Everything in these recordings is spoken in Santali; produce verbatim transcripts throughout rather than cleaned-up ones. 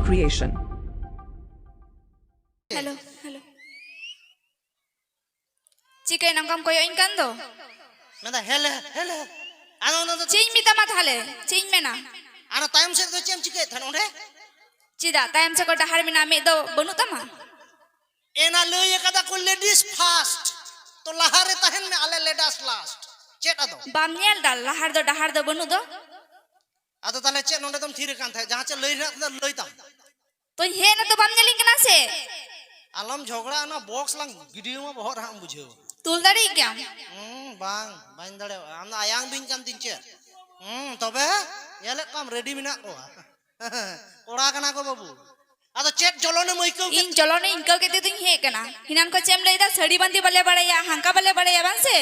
Creation. Hello, hello. ᱪᱤᱠᱟᱹᱭ ᱱᱚᱝᱠᱟᱢ ᱠᱚᱭᱚᱜ ᱤᱧ ᱠᱟᱱ ᱫᱚ? ᱢᱮᱱᱫᱟ, "ᱦᱮᱞᱮ, ᱦᱮᱞᱮ, ᱟᱫᱚ ᱚᱱᱟ ᱫᱚ ᱪᱮᱫ ᱤᱧ ᱢᱮᱛᱟᱢᱟ ᱛᱟᱦᱞᱮ? ᱪᱮᱫ ᱤᱧ ᱢᱮᱱᱟ? ᱟᱨ ᱛᱟᱭᱚᱢ ᱥᱮᱫ ᱫᱚ ᱪᱮᱫ ᱮᱢ ᱪᱤᱠᱟᱹᱭᱮᱫ ᱛᱟᱦᱮᱱ ᱚᱸᱰᱮ?" ᱪᱮᱫᱟᱜ ᱛᱟᱭᱚᱢ ᱥᱮᱫ ᱠᱚ ᱰᱟᱦᱟᱨ ᱢᱮᱱᱟᱜᱼᱟ, ᱢᱮᱫ ᱫᱚ ᱵᱟᱹᱱᱩᱜ ᱛᱟᱢᱟ? ᱮᱱᱟ ᱞᱟᱹᱭ ᱟᱠᱟᱫᱟ ᱠᱚ ladies first, ᱛᱚ ᱞᱟᱦᱟᱨᱮ ᱛᱟᱦᱮᱱ ᱢᱮ, ᱟᱞᱮ ladies last᱾ ᱪᱮᱫ ᱟᱫᱚ? ᱵᱟᱢ ᱧᱮᱞ ᱫᱟ ᱞᱟᱦᱟ ᱨᱮᱫᱚ ᱰᱟᱦᱟᱨ ᱫᱚ ᱵᱟᱹᱱᱩᱜ ᱫᱚ? ᱟᱫᱚ ᱛᱟᱦᱞᱮ ᱪᱮᱫ ᱱᱚᱸᱰᱮ ᱫᱚᱢ ᱛᱷᱤᱨ ᱟᱠᱟᱱ ᱛᱟᱦᱮᱸᱫ? ᱡᱟᱦᱟᱸ ᱪᱮᱫ ᱞᱟᱹᱭ ᱨᱮᱱᱟᱜ ᱛᱟᱦᱮᱸᱫ ᱞᱟᱹᱭ ᱛᱟᱢ᱾ ᱛᱚᱧ ᱦᱮᱡ ᱮᱱᱟ ᱛᱚ, ᱵᱟᱢ ᱧᱮᱞᱤᱧ ᱠᱟᱱᱟ ᱥᱮ? ᱟᱞᱚᱢ ᱡᱷᱚᱜᱽᱲᱟᱜᱼᱟ, ᱚᱱᱟ box ᱞᱟᱝ ᱜᱤᱰᱤᱭᱟᱢᱟ ᱵᱚᱦᱚᱜ ᱨᱮ ᱦᱟᱸᱜ ᱮᱢ ᱵᱩᱡᱷᱟᱹᱣᱟ᱾ ᱛᱩᱞ ᱫᱟᱲᱮᱭᱟᱜ ᱜᱮᱭᱟᱢ? ᱦᱩᱸ, ᱵᱟᱝ, ᱵᱟᱹᱧ ᱫᱟᱲᱮᱭᱟᱜᱼᱟ᱾ ᱟᱢ ᱫᱚ ᱟᱭᱟᱝ ᱵᱤᱧ ᱠᱟᱱ ᱛᱤᱧ ᱪᱮᱫ? ᱦᱩᱸ, ᱛᱚᱵᱮ ᱧᱮᱞᱮᱫ ᱠᱚᱣᱟᱢ ready ᱢᱮᱱᱟᱜ ᱠᱚᱣᱟ᱾ ᱠᱚᱲᱟ ᱠᱟᱱᱟ ᱠᱚ ᱵᱟᱹᱵᱩ᱾ ᱟᱫᱚ ᱪᱮᱫ ᱡᱚᱞᱚᱱᱮᱢ ᱟᱹᱭᱠᱟᱹᱣ ᱠᱮᱫ? ᱤᱧ ᱡᱚᱞᱚᱱᱤᱧ ᱟᱹᱭᱠᱟᱹᱣ ᱠᱮᱫ ᱛᱮ ᱫᱩᱧ ᱦᱮᱡ ᱠᱟᱱᱟ᱾ ᱦᱤᱱᱟᱱ ᱠᱷᱚᱱ ᱪᱮᱫ ᱮᱢ ᱞᱟᱹᱭᱫᱟ? ᱥᱟᱹᱲᱤ ᱵᱟᱸᱫᱮ ᱵᱟᱞᱮ ᱵᱟᱲᱟᱭᱟ, ᱦᱟᱱᱠᱟ ᱵᱟᱞᱮ ᱵᱟᱲᱟᱭᱟ, ᱵᱟᱝ ᱥᱮ?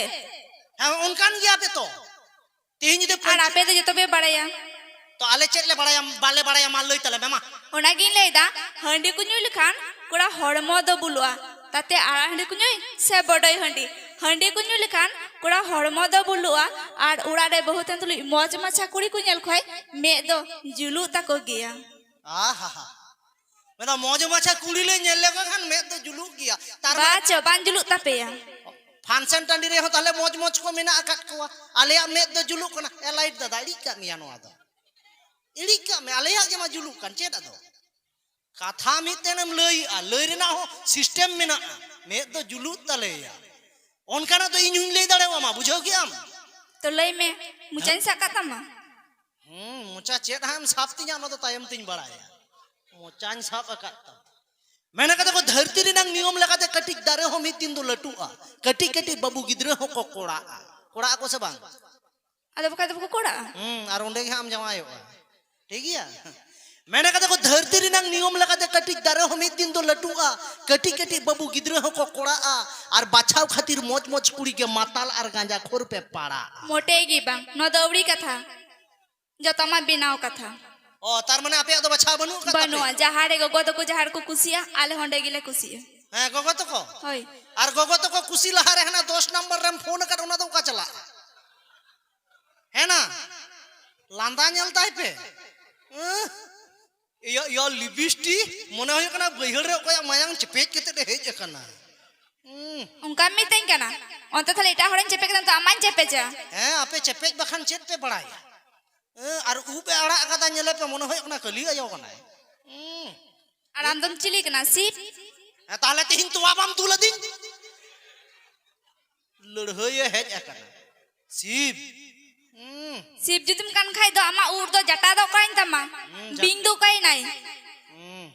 ᱦᱮᱸ, ᱚᱱᱠᱟᱱ ᱜᱮᱭᱟ ᱯᱮ ᱛᱚ᱾ ᱛᱮᱦᱮᱧ ᱡᱩᱫᱤ ᱟᱨ ᱯᱟᱹᱧᱪᱤ ᱟᱯᱮ ᱫᱚ ᱡᱚᱛᱚ ᱯᱮ ᱵᱟᱲᱟᱭᱟ᱾ ᱛᱚ ᱟᱞᱮ ᱪᱮᱫ ᱞᱮ ᱵᱟᱲᱟᱭᱟ, ᱵᱟᱞᱮ ᱵᱟᱲᱟᱭᱟ, ᱢᱟ ᱞᱟᱹᱭ ᱛᱟᱞᱮ ᱢᱮ ᱢᱟ᱾ ᱚᱱᱟᱜᱤᱧ ᱞᱟᱹᱭᱫᱟ, ᱦᱟᱺᱰᱤ ᱠᱚ ᱧᱩ ᱞᱮᱠᱷᱟᱱ ᱠᱚᱲᱟ ᱦᱚᱲᱢᱚ ᱫᱚ ᱵᱩᱞᱩᱜᱼᱟ᱾ ᱛᱟᱛᱮ ᱟᱲᱟᱜ ᱦᱟᱺᱰᱤ ᱠᱚ ᱧᱩᱭ ᱥᱮ ᱵᱚᱰᱚᱭ ᱦᱟᱺᱰᱤ, ᱦᱟᱺᱰᱤ ᱠᱚ ᱧᱩ ᱞᱮᱠᱷᱟᱱ ᱠᱚᱲᱟ ᱦᱚᱲᱢᱚ ᱫᱚ ᱵᱩᱞᱩᱜᱼᱟ᱾ ᱟᱨ ᱚᱲᱟᱜ ᱨᱮ ᱵᱟᱹᱦᱩ ᱛᱟᱦᱮᱱ ᱛᱩᱞᱩᱡ ᱢᱚᱡᱽ ᱢᱟᱪᱷᱟ ᱠᱩᱲᱤ ᱠᱚ ᱧᱮᱞ ᱠᱷᱟᱡ ᱢᱮᱫ ᱫᱚ ᱡᱩᱞᱩᱜ ᱛᱟᱠᱚ ᱜᱮᱭᱟ᱾ ᱟᱦᱟ᱾ ᱢᱮᱱᱫᱟ ᱢᱚᱡᱽ ᱢᱟᱪᱷᱟ ᱠᱩᱲᱤ ᱞᱮ ᱧᱮᱞ ᱞᱮᱠᱚ ᱠᱷᱟᱱ ᱢᱮᱫ ᱫᱚ ᱡᱩᱞᱩᱜ ᱜᱮᱭᱟ᱾ ᱛᱟᱨ ᱢᱟᱱᱮ ᱵᱟᱪᱚ, ᱵᱟᱝ ᱡᱩᱞᱩᱜ ᱛᱟᱯᱮᱭᱟ᱾ function ᱴᱟᱺᱰᱤ ᱨᱮᱦᱚᱸ ᱛᱟᱦᱞᱮ ᱢᱚᱡᱽ ᱢᱚᱡᱽ ᱠᱚ ᱢᱮᱱᱟᱜ ᱟᱠᱟᱫ ᱠᱚᱣᱟ᱾ ᱟᱞᱮᱭᱟᱜ ᱢᱮᱫ ᱫᱚ ᱡᱩᱞᱩᱜ ᱠᱟᱱᱟ᱾ ᱮ light ᱫᱟᱫᱟ, ᱤᱲᱤᱡ ᱠᱟᱜ ᱢᱮᱭᱟ ᱱᱚᱣᱟ ᱫᱚ᱾ ᱤᱲᱤᱡ ᱠᱟᱜ ᱢᱮ, ᱟᱞᱮᱭᱟᱜ ᱜᱮ ᱢᱟ ᱡᱩᱞᱩᱜ ᱠᱟᱱ, ᱪᱮᱫ ᱟᱫᱚ? ᱠᱟᱛᱷᱟ ᱢᱤᱫᱴᱮᱱ ᱮᱢ ᱞᱟᱹᱭᱮᱜᱼᱟ, ᱞᱟᱹᱭ ᱨᱮᱱᱟᱜ ᱦᱚᱸ system ᱢᱮᱱᱟᱜᱼᱟ᱾ ᱢᱮᱫ ᱫᱚ ᱡᱩᱞᱩᱜ ᱛᱟᱞᱮᱭᱟ, ᱚᱱᱠᱟᱱᱟᱜ ᱫᱚ ᱤᱧ ᱦᱚᱸᱧ ᱞᱟᱹᱭ ᱫᱟᱲᱮᱭᱟᱢᱟ, ᱵᱩᱡᱷᱟᱹᱣ ᱠᱮᱜᱼᱟᱢ? ᱛᱚ ᱞᱟᱹᱭ ᱢᱮ, ᱢᱚᱪᱟᱧ ᱥᱟᱵ ᱠᱟᱜ ᱛᱟᱢᱟ? ᱦᱩᱸ, ᱢᱚᱪᱟ ᱪᱮᱫ ᱦᱟᱸᱜ ᱮᱢ ᱥᱟᱵ ᱛᱤᱧᱟ, ᱚᱱᱟ ᱫᱚ ᱛᱟᱭᱚᱢ ᱛᱤᱧ ᱵᱟᱲᱟᱭᱟ᱾ ᱢᱚᱪᱟᱧ ᱥᱟᱵ ᱟᱠᱟᱫ ᱛᱟᱢᱟ᱾ ᱢᱮᱱ ᱠᱟᱫᱟ ᱠᱚ, ᱫᱷᱟᱹᱨᱛᱤ ᱨᱮᱱᱟᱝ ᱱᱤᱭᱚᱢ ᱞᱮᱠᱟᱛᱮ ᱠᱟᱹᱴᱤᱡ ᱫᱟᱨᱮ ᱦᱚᱸ ᱢᱤᱫ ᱫᱤᱱ ᱫᱚ ᱞᱟᱹᱴᱩᱜᱼᱟ, ᱠᱟᱹᱴᱤᱡ ᱠᱟᱹᱴᱤᱡ ᱵᱟᱹᱵᱩ ᱜᱤᱫᱽᱨᱟᱹ ᱦᱚᱸᱠᱚ ᱠᱚᱲᱟᱜᱼᱟ᱾ ᱠᱚᱲᱟᱜ ᱟᱠᱚ ᱥᱮ ᱵᱟᱝ? ᱟᱫᱚ ᱵᱟᱠᱷᱟᱡ ᱫᱚ ᱵᱟᱠᱚ ᱠᱚᱲᱟᱜᱼᱟ? ᱦᱩᱸ, ᱟᱨ ᱚᱸᱰᱮ ᱜᱮ ᱦᱟᱸᱜ ᱮᱢ ᱡᱟᱶᱟᱭᱚᱜᱼᱟ᱾ ᱴᱷᱤᱠ ᱜᱮᱭᱟ? ᱢᱮᱱ ᱠᱟᱫᱟ ᱠᱚ, ᱫᱷᱟᱹᱨᱛᱤ ᱨᱮᱱᱟᱝ ᱱᱤᱭᱚᱢ ᱞᱮᱠᱟᱛᱮ ᱠᱟᱹᱴᱤᱡ ᱫᱟᱨᱮ ᱦᱚᱸ ᱢᱤᱫ ᱫᱤᱱ ᱫᱚ ᱞᱟᱹᱴᱩᱜᱼᱟ, ᱠᱟᱹᱴᱤᱡ ᱠᱟᱹᱴᱤᱡ ᱵᱟᱹᱵᱩ ᱜᱤᱫᱽᱨᱟᱹ ᱦᱚᱸᱠᱚ ᱠᱚᱲᱟᱜᱼᱟ, ᱟᱨ ᱵᱟᱪᱷᱟᱣ ᱠᱷᱟᱹᱛᱤᱨ ᱢᱚᱡᱽ ᱢᱚᱡᱽ ᱠᱩᱲᱤ ᱜᱮ ᱢᱟᱛᱟᱞ ᱟᱨ ᱜᱟᱸᱡᱟ ᱠᱷᱳᱨ ᱯᱮ ᱯᱟᱲᱟᱜᱼᱟ᱾ ᱢᱚᱴᱮ ᱜᱮ ᱵᱟᱝ, ᱱᱚᱣᱟ ᱫᱚ ᱟᱹᱣᱲᱤ ᱠᱟᱛᱷᱟ᱾ ᱡᱚᱛᱚ ᱢᱟ ᱵᱮᱱᱟᱣ ᱠᱟᱛᱷᱟ᱾ ᱚ, ᱛᱟᱨ ᱢᱟᱱᱮ ᱟᱯᱮᱭᱟᱜ ᱫᱚ ᱵᱟᱪᱷᱟᱣ ᱵᱟᱹᱱᱩᱜ ᱟᱠᱟᱫ ᱛᱟᱯᱮ? ᱵᱟᱹᱱᱩᱜᱼᱟ᱾ ᱡᱟᱦᱟᱸ ᱨᱮ ᱜᱚᱜᱚ ᱛᱟᱠᱚ ᱡᱟᱦᱟᱸ ᱨᱮᱠᱚ ᱠᱩᱥᱤᱭᱟᱜᱼᱟ, ᱟᱞᱮ ᱦᱚᱸ ᱚᱸᱰᱮ ᱜᱮᱞᱮ ᱠᱩᱥᱤᱭᱟᱜᱼᱟ᱾ ᱦᱮᱸ, ᱜᱚᱜᱚ ᱛᱟᱠᱚ? ᱦᱳᱭ᱾ ᱟᱨ ᱜᱚᱜᱚ ᱛᱟᱠᱚ ᱠᱩᱥᱤ ᱞᱟᱦᱟ ᱨᱮ ᱦᱟᱱᱟ ᱫᱚᱥ ᱱᱟᱢᱵᱟᱨ ᱨᱮᱢ ᱯᱷᱳᱱ ᱟᱠᱟᱫ, ᱚᱱᱟ ᱫᱚ ᱚᱠᱟ ᱪᱟᱞᱟᱜᱼᱟ? ᱦᱮᱸ ᱱᱟ? ᱞᱟᱸᱫᱟ ᱧᱮᱞ ᱛᱟᱭ ᱯᱮ᱾ ᱦᱮᱸ? ᱤᱭᱟᱹ ᱤᱭᱟᱹ ᱞᱤᱯᱤᱥᱴᱤᱠ, ᱢᱚᱱᱮ ᱦᱩᱭᱩᱜ ᱠᱟᱱᱟ ᱵᱟᱹᱭᱦᱟᱹᱲ ᱨᱮ ᱚᱠᱚᱭᱟᱜ ᱢᱟᱭᱟᱝ ᱪᱮᱯᱮᱡ ᱠᱟᱛᱮ ᱮ ᱦᱮᱡ ᱟᱠᱟᱱᱟ᱾ ᱦᱩᱸ᱾ ᱚᱱᱠᱟᱢ ᱢᱤᱛᱟᱹᱧ ᱠᱟᱱᱟ? ᱚᱱᱛᱮ ᱛᱟᱦᱞᱮ ᱮᱴᱟᱜ ᱦᱚᱲᱤᱧ ᱪᱮᱯᱮᱡ ᱠᱟᱱᱟ, ᱛᱚ ᱟᱢᱟᱧ ᱪᱮᱯᱮᱡᱟ᱾ ᱦᱮᱸ, ᱟᱯᱮ ᱪᱮᱯᱮᱡ ᱵᱟᱠᱷᱟᱱ ᱪᱮᱫ ᱯᱮ ᱵᱟᱲᱟᱭᱟ? ᱦᱮᱸ, ᱟᱨ ᱩᱵ ᱮ ᱟᱲᱟᱜ ᱟᱠᱟᱫᱟ, ᱧᱮᱞᱮ ᱯᱮ, ᱢᱚᱱᱮ ᱦᱩᱭᱩᱜ ᱠᱟᱱᱟ ᱠᱟᱹᱞᱤ ᱟᱭᱳ ᱠᱟᱱᱟᱭ᱾ ᱦᱩᱸ᱾ ᱟᱨ ᱟᱢ ᱫᱚᱢ ᱪᱤᱞᱤ ᱠᱟᱱᱟ? ᱥᱤᱯ? ᱦᱮᱸ, ᱛᱟᱦᱞᱮ ᱛᱤᱦᱤᱧ ᱛᱚᱣᱟ ᱵᱟᱢ ᱫᱩᱞ ᱟᱹᱫᱤᱧ? ᱞᱟᱹᱲᱦᱟᱹᱭᱮ ᱦᱮᱡ ᱟᱠᱟᱱᱟ᱾ ᱥᱤᱯ᱾ ᱦᱩᱸ᱾ ᱥᱤᱯ ᱡᱩᱫᱤᱢ ᱠᱟᱱ ᱠᱷᱟᱡ ᱫᱚ ᱟᱢᱟᱜ ᱩᱵ ᱫᱚ ᱡᱟᱴᱟ ᱫᱚ ᱚᱠᱟᱭᱮᱱ ᱛᱟᱢᱟ? ᱦᱩᱸ, ᱡᱟᱴᱟ᱾ ᱵᱤᱧ ᱫᱚ ᱚᱠᱟᱭᱮᱱᱟᱭ? ᱦᱩᱸ᱾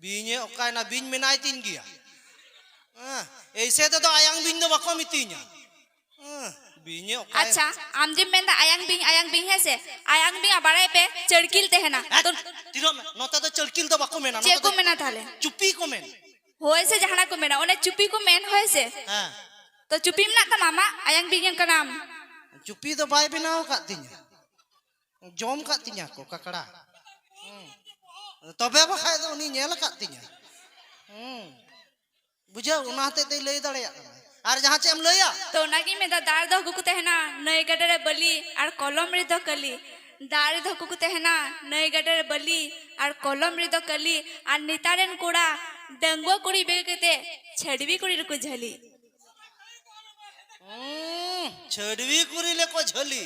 ᱵᱤᱧᱮ ᱚᱠᱟᱭᱮᱱᱟ? ᱵᱤᱧ ᱢᱮᱱᱟᱭ ᱛᱤᱧ ᱜᱮᱭᱟ᱾ ᱦᱮᱸ, ᱮᱭᱥᱮ ᱛᱮᱫᱚ ᱟᱭᱟᱝ ᱵᱤᱧ ᱫᱚ ᱵᱟᱠᱚ ᱢᱤᱛᱟᱹᱧᱟ᱾ ᱦᱮᱸ, ᱵᱤᱧᱮ ᱚᱠᱟᱭᱮᱱᱟ? ᱟᱪᱪᱷᱟ, ᱟᱢ ᱡᱮᱢ ᱢᱮᱱᱫᱟ ᱟᱭᱟᱝ ᱵᱤᱧ, ᱟᱭᱟᱝ ᱵᱤᱧ, ᱦᱮᱸ ᱥᱮ? ᱟᱭᱟᱝ ᱵᱤᱧ ᱟᱜ ᱵᱟᱲᱟᱭ ᱯᱮ, ᱪᱟᱹᱲᱠᱤᱞ ᱛᱟᱦᱮᱱᱟ᱾ ᱦᱮᱸ, ᱛᱚ ᱛᱤᱨᱚᱜ ᱢᱮ᱾ ᱱᱚᱛᱮ ᱫᱚ ᱪᱟᱹᱲᱠᱤᱞ ᱫᱚ ᱵᱟᱠᱚ ᱢᱮᱱᱟ, ᱪᱮᱫ ᱱᱚᱛᱮ ᱠᱚ ᱫᱚ ᱢᱮᱱᱟ ᱛᱟᱦᱞᱮ? ᱪᱩᱯᱤ ᱠᱚ ᱢᱮᱱ᱾ ᱦᱳᱭ ᱥᱮ ᱡᱟᱦᱟᱱᱟᱜ ᱠᱚ ᱢᱮᱱᱟ, ᱚᱱᱮ ᱪᱩᱯᱤ ᱠᱚ ᱢᱮᱱ, ᱦᱳᱭ ᱥᱮ? ᱦᱮᱸ, ᱛᱚ ᱪᱩᱯᱤ ᱢᱮᱱᱟᱜ ᱛᱟᱢᱟ ᱟᱢᱟᱜ? ᱟᱭᱟᱝ ᱵᱤᱧ ᱠᱟᱱᱟᱢ᱾ ᱪᱩᱯᱤ ᱫᱚ ᱵᱟᱭ ᱵᱮᱱᱟᱣ ᱟᱠᱟᱫ ᱛᱤᱧᱟ, ᱡᱚᱢ ᱠᱟᱫ ᱛᱤᱧᱟ ᱠᱚ ᱠᱟᱠᱲᱟ᱾ ᱦᱩᱸ᱾ ᱛᱚᱵᱮ ᱵᱟᱠᱷᱟᱡ ᱫᱚ ᱩᱱᱤ ᱧᱮᱞ ᱟᱠᱟᱫ ᱛᱤᱧᱟ᱾ ᱦᱩᱸ᱾ ᱵᱩᱡᱷᱟᱹᱣ, ᱚᱱᱟ ᱦᱚᱛᱮᱡ ᱛᱮᱭ ᱞᱟᱹᱭ ᱫᱟᱲᱮᱭᱟᱜ ᱠᱟᱱᱟ᱾ ᱟᱨ ᱡᱟᱦᱟᱸ ᱪᱮᱫ ᱮᱢ ᱞᱟᱹᱭᱟ? ᱛᱚ ᱚᱱᱟᱜᱤᱧ ᱢᱮᱱᱫᱟ, ᱫᱟᱜ ᱨᱮᱫᱚ ᱦᱟᱹᱠᱩ ᱠᱚ ᱛᱟᱦᱮᱱᱟ, ᱱᱟᱹᱭ ᱜᱟᱰᱟ ᱨᱮ ᱵᱟᱹᱞᱤ ᱟᱨ ᱠᱚᱞᱚᱢ ᱨᱮᱫᱚ ᱠᱟᱹᱞᱤ᱾ ᱫᱟᱜ ᱨᱮᱫᱚ ᱦᱟᱹᱠᱩ ᱠᱚ ᱛᱟᱦᱮᱱᱟ, ᱱᱟᱹᱭ ᱜᱟᱰᱟ ᱨᱮ ᱵᱟᱹᱞᱤ ᱟᱨ ᱠᱚᱞᱚᱢ ᱨᱮᱫᱚ ᱠᱟᱹᱞᱤ᱾ ᱟᱨ ᱱᱮᱛᱟᱨ ᱨᱮᱱ ᱠᱚᱲᱟ ᱰᱟᱺᱜᱩᱣᱟᱹ ᱠᱩᱲᱤ ᱵᱟᱹᱜᱤ ᱠᱟᱛᱮ ᱪᱷᱟᱹᱰᱣᱤ ᱠᱩᱲᱤ ᱨᱮᱠᱚ ᱡᱷᱟᱹᱞᱤ᱾ ᱦᱩᱸ, ᱪᱷᱟᱹᱰᱣᱤ ᱠᱩᱲᱤ ᱞᱮᱠᱚ ᱡᱷᱟᱹᱞᱤ᱾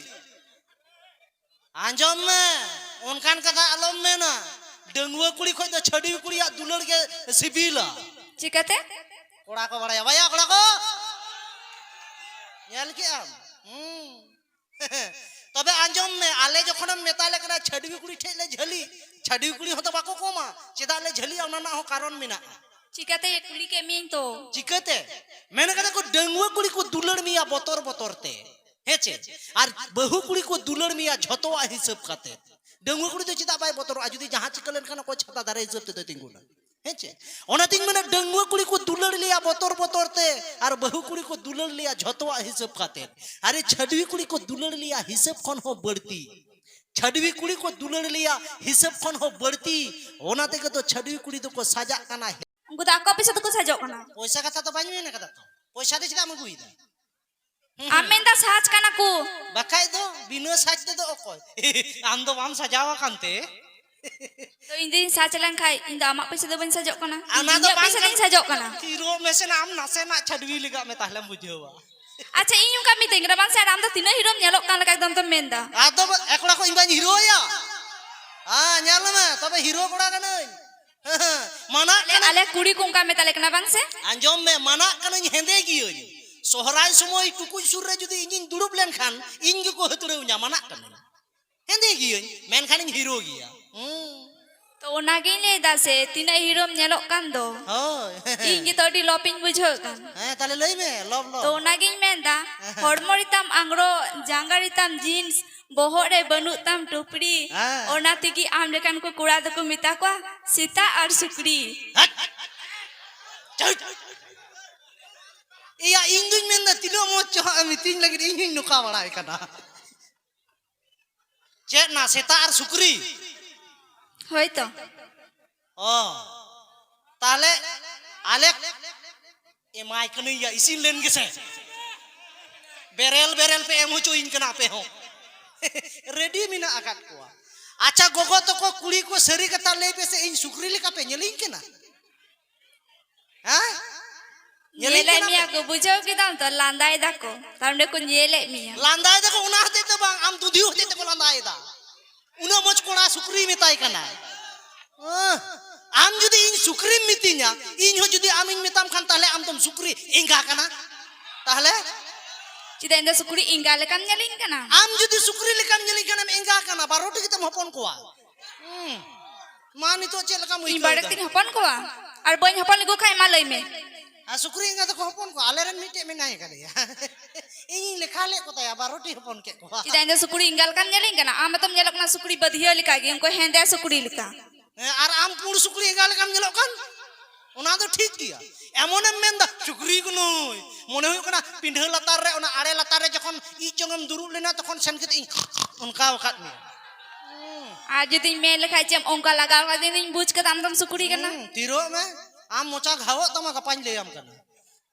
ᱟᱸᱡᱚᱢ ᱢᱮ, ᱚᱱᱠᱟᱱ ᱠᱟᱛᱷᱟ ᱟᱞᱚᱢ ᱢᱮᱱᱟ᱾ ᱰᱟᱺᱜᱩᱣᱟᱹ ᱠᱩᱲᱤ ᱠᱷᱚᱡ ᱫᱚ ᱪᱷᱟᱹᱰᱣᱤ ᱠᱩᱲᱤᱭᱟᱜ ᱫᱩᱞᱟᱹᱲ ᱜᱮ ᱥᱤᱵᱤᱞᱟ᱾ ᱪᱤᱠᱟᱹᱛᱮ? ᱠᱚᱲᱟ ᱠᱚ ᱵᱟᱲᱟᱭᱟ, ᱵᱟᱭᱟ ᱠᱚᱲᱟ ᱠᱚ? ᱧᱮᱞ ᱠᱮᱜ ᱟᱢ? ᱦᱩᱸ᱾ ᱛᱚᱵᱮ ᱟᱸᱡᱚᱢ ᱢᱮ, ᱟᱞᱮ ᱡᱚᱠᱷᱚᱱᱮᱢ ᱢᱮᱛᱟ ᱞᱮ ᱠᱟᱱᱟ ᱪᱷᱟᱹᱰᱣᱤ ᱠᱩᱲᱤ ᱴᱷᱮᱡ ᱞᱮ ᱡᱷᱟᱹᱞᱤ, ᱪᱷᱟᱹᱰᱣᱤ ᱠᱩᱲᱤ ᱦᱚᱸᱛᱚ ᱵᱟᱠᱚ ᱠᱚᱢᱟ᱾ ᱪᱮᱫᱟᱜ ᱞᱮ ᱡᱷᱟᱹᱞᱤᱜᱼᱟ, ᱚᱱᱟ ᱨᱮᱱᱟᱜ ᱦᱚᱸ ᱠᱟᱨᱚᱱ ᱢᱮᱱᱟᱜᱼᱟ᱾ ᱪᱤᱠᱟᱹᱛᱮ ᱠᱩᱞᱤ ᱠᱮᱫ ᱢᱤᱭᱟᱹᱧ ᱛᱚ? ᱪᱤᱠᱟᱹᱛᱮ? ᱢᱮᱱ ᱠᱟᱫᱟ ᱠᱚ, ᱰᱟᱺᱜᱩᱣᱟᱹ ᱠᱩᱲᱤ ᱠᱚ ᱫᱩᱞᱟᱹᱲ ᱢᱮᱭᱟ ᱵᱚᱛᱚᱨ ᱵᱚᱛᱚᱨ ᱛᱮ, ᱦᱮᱸ ᱪᱮ? ᱟᱨ ᱵᱟᱹᱦᱩ ᱠᱩᱲᱤ ᱠᱚ ᱫᱩᱞᱟᱹᱲ ᱢᱮᱭᱟ ᱡᱷᱚᱛᱚᱣᱟᱜ ᱦᱤᱥᱟᱹᱵ ᱠᱟᱛᱮ᱾ ᱰᱟᱺᱜᱩᱣᱟᱹ ᱠᱩᱲᱤ ᱫᱚ ᱪᱮᱫᱟᱜ ᱵᱟᱭ ᱵᱚᱛᱚᱨᱚᱜᱼᱟ? ᱡᱩᱫᱤ ᱡᱟᱦᱟᱸ ᱪᱤᱠᱟᱹ ᱞᱮᱱᱠᱷᱟᱱ ᱚᱠᱚᱭ ᱪᱷᱟᱛᱟ ᱫᱟᱨᱮ ᱦᱤᱥᱟᱹᱵ ᱛᱮᱫᱚᱭ ᱛᱤᱸᱜᱩᱱᱟ? ᱦᱮᱸ ᱪᱮ? ᱚᱱᱟᱛᱤᱧ ᱢᱮᱱᱟ, ᱰᱟᱺᱜᱩᱣᱟᱹ ᱠᱩᱲᱤ ᱠᱚ ᱫᱩᱞᱟᱹᱲ ᱞᱮᱭᱟ ᱵᱚᱛᱚᱨ ᱵᱚᱛᱚᱨ ᱛᱮ, ᱟᱨ ᱵᱟᱹᱦᱩ ᱠᱩᱲᱤ ᱠᱚ ᱫᱩᱞᱟᱹᱲ ᱞᱮᱭᱟ ᱡᱷᱚᱛᱚᱣᱟᱜ ᱦᱤᱥᱟᱹᱵ ᱠᱟᱛᱮ᱾ ᱟᱨᱮ, ᱪᱷᱟᱹᱰᱣᱤ ᱠᱩᱲᱤ ᱠᱚ ᱫᱩᱞᱟᱹᱲ ᱞᱮᱭᱟ ᱦᱤᱥᱟᱹᱵ ᱠᱷᱚᱱ ᱦᱚᱸ ᱵᱟᱹᱲᱛᱤ᱾ ᱪᱷᱟᱹᱰᱣᱤ ᱠᱩᱲᱤ ᱠᱚ ᱫᱩᱞᱟᱹᱲ ᱞᱮᱭᱟ ᱦᱤᱥᱟᱹᱵ ᱠᱷᱚᱱ ᱦᱚᱸ ᱵᱟᱹᱲᱛᱤ᱾ ᱚᱱᱟ ᱛᱮᱜᱮ ᱛᱚ ᱪᱷᱟᱹᱰᱣᱤ ᱠᱩᱲᱤ ᱫᱚᱠᱚ ᱥᱟᱡᱟᱜ ᱠᱟᱱᱟ᱾ ᱩᱱᱠᱩ ᱫᱚ ᱟᱠᱚ ᱯᱚᱭᱥᱟ ᱛᱮᱠᱚ ᱥᱟᱡᱚᱜ ᱠᱟᱱᱟ᱾ ᱯᱚᱭᱥᱟ ᱠᱟᱛᱷᱟ ᱫᱚ ᱵᱟᱹᱧ ᱢᱮᱱ ᱠᱟᱫᱟ ᱛᱚ᱾ ᱯᱚᱭᱥᱟ ᱫᱚ ᱪᱮᱫᱟᱜ ᱮᱢ ᱟᱹᱜᱩᱭᱮᱫᱟ? ᱟᱢ ᱢᱮᱱᱫᱟ ᱥᱟᱡᱽ ᱠᱟᱱᱟ ᱠᱚ᱾ ᱵᱟᱠᱷᱟᱡ ᱫᱚ ᱵᱤᱱᱟᱹ ᱥᱟᱡᱽ ᱛᱮᱫᱚ ᱚᱠᱚᱭ? ᱟᱢ ᱫᱚ ᱵᱟᱢ ᱥᱟᱡᱟᱣ ᱟᱠᱟᱱ ᱛᱮ᱾ ᱛᱚ ᱤᱧ ᱫᱚᱧ ᱥᱟᱡᱽ ᱞᱮᱱᱠᱷᱟᱡ, ᱤᱧ ᱫᱚ ᱟᱢᱟᱜ ᱯᱚᱭᱥᱟ ᱫᱚ ᱵᱟᱹᱧ ᱥᱟᱡᱚᱜ ᱠᱟᱱᱟ᱾ ᱚᱱᱟ ᱫᱚ ᱤᱧᱟᱹᱜ ᱵᱟᱝ ᱯᱚᱭᱥᱟ ᱠᱟᱱᱟ᱾ ᱛᱤᱧ ᱥᱟᱡᱚᱜ ᱠᱟᱱᱟ᱾ ᱛᱷᱤᱨᱚᱜ ᱢᱮᱥᱮ ᱱᱟ, ᱟᱢ ᱱᱟᱥᱮᱱᱟᱜ ᱪᱷᱟᱹᱰᱣᱤ ᱞᱮᱠᱟ ᱢᱮ, ᱛᱟᱦᱞᱮᱢ ᱵᱩᱡᱷᱟᱹᱣᱟ᱾ ᱟᱪᱪᱷᱟ, ᱤᱧ ᱚᱱᱠᱟ ᱢᱤᱛᱟᱹᱧ ᱠᱟᱱᱟ ᱵᱟᱝ ᱥᱮ? ᱟᱨ ᱟᱢ ᱫᱚ ᱛᱤᱱᱟᱹᱜ ᱦᱤᱨᱳᱢ ᱧᱮᱞᱚᱜ ᱠᱟᱱ ᱞᱮᱠᱟ ᱮᱠᱫᱚᱢ ᱛᱚᱢ ᱢᱮᱱᱫᱟ᱾ ᱟᱫᱚ ᱮᱠᱲᱟ ᱠᱚ ᱤᱧ ᱵᱟᱹᱧ ᱦᱤᱨᱳᱭᱟ? ᱦᱮᱸ, ᱧᱮᱞ ᱢᱮ, ᱛᱚᱵᱮ ᱦᱤᱨᱳ ᱠᱚᱲᱟ ᱠᱟᱹᱱᱟᱹᱧ᱾ ᱢᱟᱱᱟᱜ ᱟᱞᱮ, ᱠᱟᱱᱟ᱾ ᱟᱞᱮ ᱠᱩᱲᱤ ᱠᱚ ᱚᱱᱠᱟ ᱢᱮᱛᱟᱞᱮ ᱠᱟᱱᱟ ᱵᱟᱝ ᱥᱮ? ᱟᱸᱡᱚᱢ ᱢᱮ, ᱢᱟᱱᱟᱜ ᱠᱟᱹᱱᱟᱹᱧ, ᱦᱮᱸᱫᱮ ᱜᱤᱭᱟᱹᱧ᱾ ᱥᱚᱦᱨᱟᱭ ᱥᱚᱢᱚᱭ ᱴᱩᱠᱩᱡ ᱥᱩᱨ ᱨᱮ ᱡᱩᱫᱤ ᱤᱧᱤᱧ ᱫᱩᱲᱩᱵ ᱞᱮᱱᱠᱷᱟᱱ, ᱤᱧ ᱜᱮᱠᱚ ᱦᱟᱹᱛᱲᱟᱹᱣ ᱤᱧᱟ, ᱢᱟᱱᱟᱜ ᱠᱟᱹᱱᱟᱹᱧ᱾ ᱦᱮᱸᱫᱮ ᱜᱤᱭᱟᱹᱧ, ᱢᱮᱱᱠᱷᱟᱱᱤᱧ ᱦᱤᱨᱳ ᱜᱮᱭᱟ᱾ ᱦᱩᱸ᱾ ᱛᱚ ᱚᱱᱟᱜᱤᱧ ᱞᱟᱹᱭᱫᱟ ᱥᱮ, ᱛᱤᱱᱟᱹᱜ ᱦᱤᱨᱳᱢ ᱧᱮᱞᱚᱜ ᱠᱟᱱ ᱫᱚ᱾ ᱦᱳᱭ᱾ ᱤᱧ ᱜᱮᱛᱚ ᱟᱹᱰᱤ ᱞᱚᱯ ᱤᱧ ᱵᱩᱡᱷᱟᱹᱣ ᱠᱟᱱ᱾ ᱦᱮᱸ, ᱛᱟᱦᱞᱮ ᱞᱟᱹᱭ ᱢᱮ, ᱞᱚᱯ, ᱞᱚᱯ᱾ ᱛᱚ ᱚᱱᱟᱜᱤᱧ ᱢᱮᱱᱫᱟ, ᱦᱚᱲᱢᱚ ᱨᱮᱛᱟᱢ ᱟᱝᱨᱚᱵ, ᱡᱟᱸᱜᱟ ᱨᱮᱛᱟᱢ ᱡᱤᱱᱥ, ᱵᱚᱦᱚᱜ ᱨᱮ ᱵᱟᱹᱱᱩᱜ ᱛᱟᱢ ᱴᱩᱯᱨᱤ, ᱦᱮᱸ᱾ ᱚᱱᱟ ᱛᱮᱜᱮ ᱟᱢ ᱞᱮᱠᱟᱱ ᱠᱚ ᱠᱚᱲᱟ ᱫᱚᱠᱚ ᱢᱮᱛᱟ ᱠᱚᱣᱟ ᱥᱮᱛᱟ ᱟᱨ ᱥᱩᱠᱨᱤ᱾ ᱦᱟᱴ! ᱪᱟᱹᱴ! ᱮᱭᱟ, ᱤᱧ ᱫᱩᱧ ᱢᱮᱱᱫᱟ, ᱛᱤᱱᱟᱹᱜ ᱢᱚᱡᱽ ᱪᱚ ᱦᱟᱸᱜ ᱮ ᱢᱤᱛᱤᱧ ᱞᱟᱹᱜᱤᱫ, ᱤᱧ ᱦᱚᱧ ᱱᱚᱠᱟ ᱵᱟᱲᱟᱭ ᱠᱟᱱᱟ᱾ ᱪᱮᱫ ᱱᱟ, ᱥᱮᱛᱟ ᱟᱨ ᱥᱩᱠᱨᱤ? ᱦᱳᱭ ᱛᱚ᱾ ᱚ, ᱛᱟᱦᱞᱮ ᱟᱞᱮ ᱮᱢᱟᱭ ᱠᱟᱹᱱᱟᱹᱧ ᱭᱟ, ᱤᱥᱤᱱ ᱞᱮᱱ ᱜᱮᱥᱮ᱾ ᱵᱮᱨᱮᱞ ᱵᱮᱨᱮᱞ ᱯᱮ ᱮᱢ ᱦᱚᱪᱚᱭᱤᱧ ᱠᱟᱱᱟ ᱟᱯᱮ ᱦᱚᱸ᱾ ᱨᱮᱰᱤ ᱢᱮᱱᱟᱜ ᱟᱠᱟᱫ ᱠᱚᱣᱟ᱾ ᱟᱪᱪᱷᱟ ᱜᱚᱜᱚ ᱛᱟᱠᱚ, ᱠᱩᱲᱤ ᱠᱚ, ᱥᱟᱹᱨᱤ ᱠᱟᱛᱷᱟ ᱞᱟᱹᱭ ᱯᱮᱥᱮ, ᱤᱧ ᱥᱩᱠᱨᱤ ᱞᱮᱠᱟ ᱯᱮ ᱧᱮᱞᱤᱧ ᱠᱟᱱᱟ? ᱦᱮᱸ? ᱧᱮᱞᱤᱧ ᱧᱮᱞᱮᱫ ᱠᱟᱱᱟ ᱢᱮᱭᱟ ᱯᱮ? ᱠᱚ, ᱵᱩᱡᱷᱟᱹᱣ ᱠᱮᱫᱟᱢ ᱛᱚ, ᱞᱟᱸᱫᱟᱭ ᱫᱟᱠᱚ᱾ ᱛᱟᱨ ᱢᱟᱱᱮ ᱠᱚ ᱧᱮᱞᱮᱫ ᱢᱮᱭᱟ᱾ ᱞᱟᱸᱫᱟᱭ ᱫᱟᱠᱚ, ᱚᱱᱟ ᱦᱚᱛᱮᱡ ᱛᱮ ᱵᱟᱝ, ᱟᱢ ᱫᱩᱫᱷᱤ ᱦᱚᱛᱮᱡ ᱛᱮᱠᱚ ᱞᱟᱸᱫᱟᱭᱮᱫᱟ᱾ ᱩᱱᱟᱹᱜ ᱢᱚᱡᱽ ᱠᱚᱲᱟ ᱥᱩᱠᱨᱤᱭ ᱢᱮᱛᱟᱭ ᱠᱟᱱᱟ᱾ ᱟᱸ, ᱟᱢ ᱡᱩᱫᱤ ᱤᱧ ᱥᱩᱠᱨᱤᱢ ᱢᱤᱛᱟᱹᱧᱟ, ᱤᱧ ᱦᱚᱸ ᱡᱩᱫᱤ ᱟᱢᱤᱧ ᱢᱮᱛᱟᱢ ᱠᱷᱟᱱ, ᱛᱟᱦᱞᱮ ᱟᱢ ᱫᱚᱢ ᱥᱩᱠᱨᱤ ᱮᱸᱜᱟ ᱠᱟᱱᱟ᱾ ᱛᱟᱦᱞᱮ? ᱪᱮᱫᱟᱜ ᱤᱧ ᱫᱚ ᱥᱩᱠᱨᱤ ᱮᱸᱜᱟ ᱞᱮᱠᱟᱢ ᱧᱮᱞᱤᱧ ᱠᱟᱱᱟ? ᱟᱢ ᱡᱩᱫᱤ ᱥᱩᱠᱨᱤ ᱞᱮᱠᱟᱢ ᱧᱮᱞᱤᱧ ᱠᱷᱟᱱᱮᱢ ᱮᱸᱜᱟ ᱠᱟᱱᱟ, ᱵᱟᱨᱚᱴᱤ ᱠᱟᱛᱮᱢ ᱦᱚᱯᱚᱱ ᱠᱚᱣᱟ᱾ ᱦᱩᱸ᱾ ᱢᱟ ᱱᱤᱛᱚᱜ ᱪᱮᱫ ᱞᱮᱠᱟᱢ ᱤᱧ ᱟᱹᱭᱠᱟᱹᱣ ᱵᱟᱨᱚᱴᱤ ᱮᱫᱟ? ᱠᱟᱛᱮᱧ ᱦᱚᱯᱚᱱ ᱠᱚᱣᱟ? ᱟᱨ ᱵᱟᱹᱧ ᱦᱚᱯᱚᱱ ᱞᱮᱠᱚ ᱠᱷᱟᱡ ᱢᱟ ᱞᱟᱹᱭ ᱢᱮ᱾ ᱟᱨ ᱥᱩᱠᱨᱤ ᱮᱸᱜᱟ ᱫᱚᱠᱚ ᱦᱚᱯᱚᱱ ᱠᱚᱣᱟ, ᱟᱞᱮᱨᱮᱱ ᱢᱤᱫᱴᱮᱡ ᱢᱮᱱᱟᱭ ᱠᱟᱫᱮᱭᱟ᱾ ᱤᱧᱤᱧ ᱞᱮᱠᱷᱟ ᱞᱮᱫ ᱠᱚ ᱛᱟᱭᱟ, ᱵᱟᱨᱚᱴᱤ ᱦᱚᱯᱚᱱ ᱠᱮᱫ ᱠᱚᱣᱟ᱾ ᱪᱮᱫᱟᱜ ᱤᱧ ᱫᱚ ᱥᱩᱠᱨᱤ ᱮᱸᱜᱟ ᱞᱮᱠᱟᱢ ᱧᱮᱞᱤᱧ ᱠᱟᱱᱟ? ᱟᱢ ᱢᱟᱛᱚᱢ ᱧᱮᱞᱚᱜ ᱠᱟᱱᱟ ᱥᱩᱠᱨᱤ ᱵᱟᱹᱫᱷᱤᱭᱟᱹ ᱞᱮᱠᱟᱜᱮ, ᱩᱱᱠᱩ ᱦᱮᱸᱫᱮ ᱥᱩᱠᱨᱤ ᱞᱮᱠᱟ᱾ ᱦᱮᱸ, ᱟᱨ ᱟᱢ ᱯᱩᱸᱰ ᱥᱩᱠᱨᱤ ᱮᱸᱜᱟ ᱞᱮᱠᱟᱢ ᱧᱮᱞᱚᱜ ᱠᱟᱱ, ᱚᱱᱟ ᱫᱚ ᱴᱷᱤᱠ ᱜᱮᱭᱟ᱾ ᱮᱢᱚᱱᱮᱢ ᱢᱮᱱᱫᱟ, ᱥᱩᱠᱨᱤ ᱠᱟᱹᱱᱟᱹᱧ᱾ ᱢᱚᱱᱮ ᱦᱩᱭᱩᱜ ᱠᱟᱱᱟ, ᱯᱤᱸᱰᱷᱟᱹ ᱞᱟᱛᱟᱨ ᱨᱮ, ᱚᱱᱟ ᱟᱲᱮ ᱞᱟᱛᱟᱨ ᱨᱮ ᱡᱚᱠᱷᱚᱱ ᱤᱡ ᱡᱚᱝ ᱮᱢ ᱫᱩᱲᱩᱵ ᱞᱮᱱᱟ, ᱛᱚᱠᱷᱚᱱ ᱥᱮᱱ ᱠᱟᱛᱮ ᱤᱧ ᱚᱱᱠᱟ ᱟᱠᱟᱫ ᱢᱮᱭᱟ᱾ ᱦᱩᱸ᱾ ᱟᱨ ᱡᱩᱫᱤᱧ ᱢᱮᱱ ᱞᱮᱠᱷᱟᱡ ᱪᱮᱢ ᱚᱱᱠᱟ ᱞᱟᱜᱟᱣ ᱠᱟᱫᱤᱧ, ᱵᱩᱡᱽ ᱠᱟᱫᱟ ᱟᱢ ᱫᱚᱢ ᱥᱩᱠᱨᱤ ᱠᱟᱱᱟ᱾ ᱦᱩᱸ, ᱛᱤᱨᱚᱜ ᱢᱮ᱾ ᱟᱢ ᱢᱚᱪᱟ ᱜᱷᱟᱣᱚᱜ ᱛᱟᱢᱟ, ᱜᱟᱯᱟᱧ ᱞᱟᱹᱭᱟᱢ ᱠᱟᱱᱟ᱾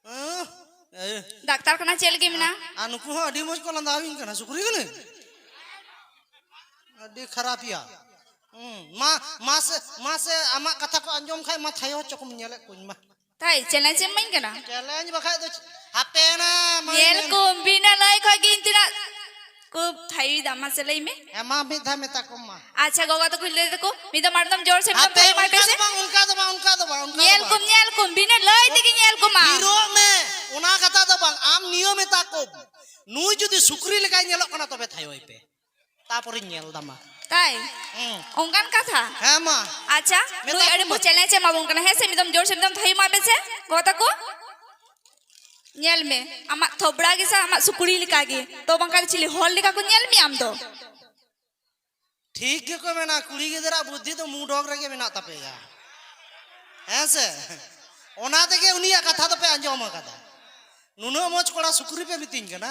ᱦᱩᱸ? ᱮ᱾ ᱰᱟᱠᱛᱟᱨ ᱠᱟᱱᱟ ᱪᱮᱫ ᱞᱟᱹᱜᱤᱫ ᱢᱮᱱᱟᱜᱼᱟ? ᱟᱨ ᱱᱩᱠᱩ ᱦᱚᱸ ᱟᱹᱰᱤ ᱢᱚᱡᱽ ᱠᱚ ᱞᱟᱸᱫᱟᱣᱤᱧ ᱠᱟᱱᱟ, ᱥᱩᱠᱨᱤ ᱠᱟᱹᱱᱟᱹᱧ? ᱟᱹᱰᱤ ᱠᱷᱟᱨᱟᱯ ᱭᱟ᱾ ᱦᱩᱸ, ᱢᱟ, ᱢᱟᱥᱮ, ᱢᱟᱥᱮ ᱟᱢᱟᱜ ᱠᱟᱛᱷᱟ ᱠᱚ ᱟᱸᱡᱚᱢ ᱠᱷᱟᱡ ᱢᱟ ᱛᱷᱟᱭᱚ ᱦᱚᱪᱚ ᱠᱚᱢ, ᱧᱮᱞᱮᱫ ᱠᱚᱧ ᱢᱟ᱾ ᱛᱟᱭ, challenge ᱮᱢ ᱤᱢᱟᱹᱧ ᱠᱟᱱᱟ? Challenge ᱵᱟᱠᱷᱟᱡ ᱫᱚ ᱪᱮᱫ? ᱦᱟᱯᱮ ᱱᱟ, ᱢᱟ ᱧᱮᱞ ᱢᱮ᱾ ᱠᱚᱢ, ᱵᱤᱱᱟᱹ ᱞᱟᱹᱭ ᱠᱷᱚᱡ ᱜᱮ ᱤᱧ ᱛᱤᱱᱟᱹᱜ ᱠᱚ ᱛᱷᱟᱭᱚᱭᱮᱫᱟ, ᱢᱟᱥᱮ ᱞᱟᱹᱭ ᱢᱮ᱾ ᱦᱮᱸ, ᱢᱟ ᱢᱤᱫ ᱫᱷᱟᱣ ᱢᱮᱛᱟ ᱠᱚᱢ ᱢᱟ᱾ ᱟᱪᱪᱷᱟ, ᱜᱚᱜᱚ ᱛᱟᱠᱚᱧ ᱞᱟᱹᱭ ᱫᱟᱠᱚ, ᱢᱤᱫ ᱫᱚ ᱢᱟᱲᱟᱝ ᱡᱳᱨ ᱥᱮ ᱢᱤᱫ ᱫᱚ ᱦᱟᱯᱮ, ᱛᱷᱟᱭᱚ ᱮᱢᱟᱭ ᱯᱮ ᱚᱱᱠᱟ ᱥᱮ᱾ ᱫᱚ ᱵᱟᱝ, ᱚᱱᱠᱟ ᱫᱚ ᱵᱟᱝ, ᱚᱱᱠᱟ ᱫᱚ ᱧᱮᱞ ᱵᱟᱝ᱾ ᱠᱚᱢ, ᱧᱮᱞ ᱠᱚᱢ, ᱵᱤᱱᱟᱹ ᱞᱟᱹᱭ ᱛᱮᱜᱮ ᱧᱮᱞ ᱠᱚᱢᱟ᱾ ᱛᱷᱤᱨᱚᱜ ᱢᱮ, ᱚᱱᱟ ᱠᱟᱛᱷᱟ ᱫᱚ ᱵᱟᱝ, ᱟᱢ ᱱᱤᱭᱟᱹ ᱢᱮᱛᱟ ᱠᱚᱢ᱾ ᱱᱩᱭ ᱡᱩᱫᱤ ᱥᱩᱠᱨᱤ ᱞᱮᱠᱟᱭ ᱧᱮᱞᱚᱜ ᱠᱟᱱᱟ, ᱛᱚᱵᱮ ᱛᱷᱟᱭᱚᱭ ᱯᱮ᱾ ᱛᱟᱯᱚᱨᱮᱧ ᱧᱮᱞ ᱫᱟᱢᱟ᱾ ᱛᱟᱭ? ᱦᱩᱸ᱾ ᱚᱱᱠᱟᱱ ᱠᱟᱛᱷᱟ? ᱦᱮᱸ ᱢᱟ᱾ ᱟᱪᱪᱷᱟ, ᱢᱮᱛᱟ ᱱᱩᱭ ᱟᱹᱰᱤ ᱠᱚᱢ ᱢᱚᱡᱽ ᱢᱟ᱾ Challenge ᱮ ᱮᱢᱟ ᱵᱚᱱ ᱠᱟᱱᱟ, ᱦᱮᱸ ᱥᱮ? ᱢᱤᱫ ᱫᱚᱢ ᱡᱳᱨ ᱥᱮ ᱢᱤᱫ ᱫᱚᱢ ᱛᱷᱟᱭᱚ ᱮᱢᱟ ᱯᱮ ᱥᱮ, ᱜᱚ ᱛᱟᱠᱚ᱾ ᱧᱮᱞ ᱢᱮ, ᱟᱢᱟᱜ ᱛᱷᱚᱵᱲᱟ ᱜᱮ ᱥᱮ ᱟᱢᱟᱜ ᱥᱩᱠᱨᱤ ᱞᱮᱠᱟ ᱜᱮ᱾ ᱛᱚ ᱵᱟᱝᱠᱷᱟᱱ ᱪᱤᱞᱤ ᱦᱚᱲ ᱞᱮᱠᱟ ᱠᱚ ᱧᱮᱞ ᱢᱮᱭᱟ ᱟᱢ ᱫᱚ? ᱴᱷᱤᱠ ᱜᱮᱠᱚ ᱢᱮᱱᱟ, ᱠᱩᱲᱤ ᱜᱤᱫᱽᱨᱟᱹ ᱵᱩᱫᱽᱫᱷᱤ ᱫᱚ ᱢᱩ ᱰᱚᱜᱽ ᱨᱮᱜᱮ ᱢᱮᱱᱟᱜ ᱛᱟᱯᱮᱭᱟ᱾ ᱦᱮᱸ ᱥᱮ? ᱚᱱᱟ ᱛᱮᱜᱮ ᱩᱱᱤᱭᱟᱜ ᱠᱟᱛᱷᱟ ᱫᱚᱯᱮ ᱟᱸᱡᱚᱢ ᱟᱠᱟᱫᱟ᱾ ᱱᱩᱱᱟᱹᱜ ᱢᱚᱡᱽ ᱠᱚᱲᱟ ᱥᱩᱠᱨᱤ ᱯᱮ ᱢᱤᱛᱟᱹᱧ ᱠᱟᱱᱟ᱾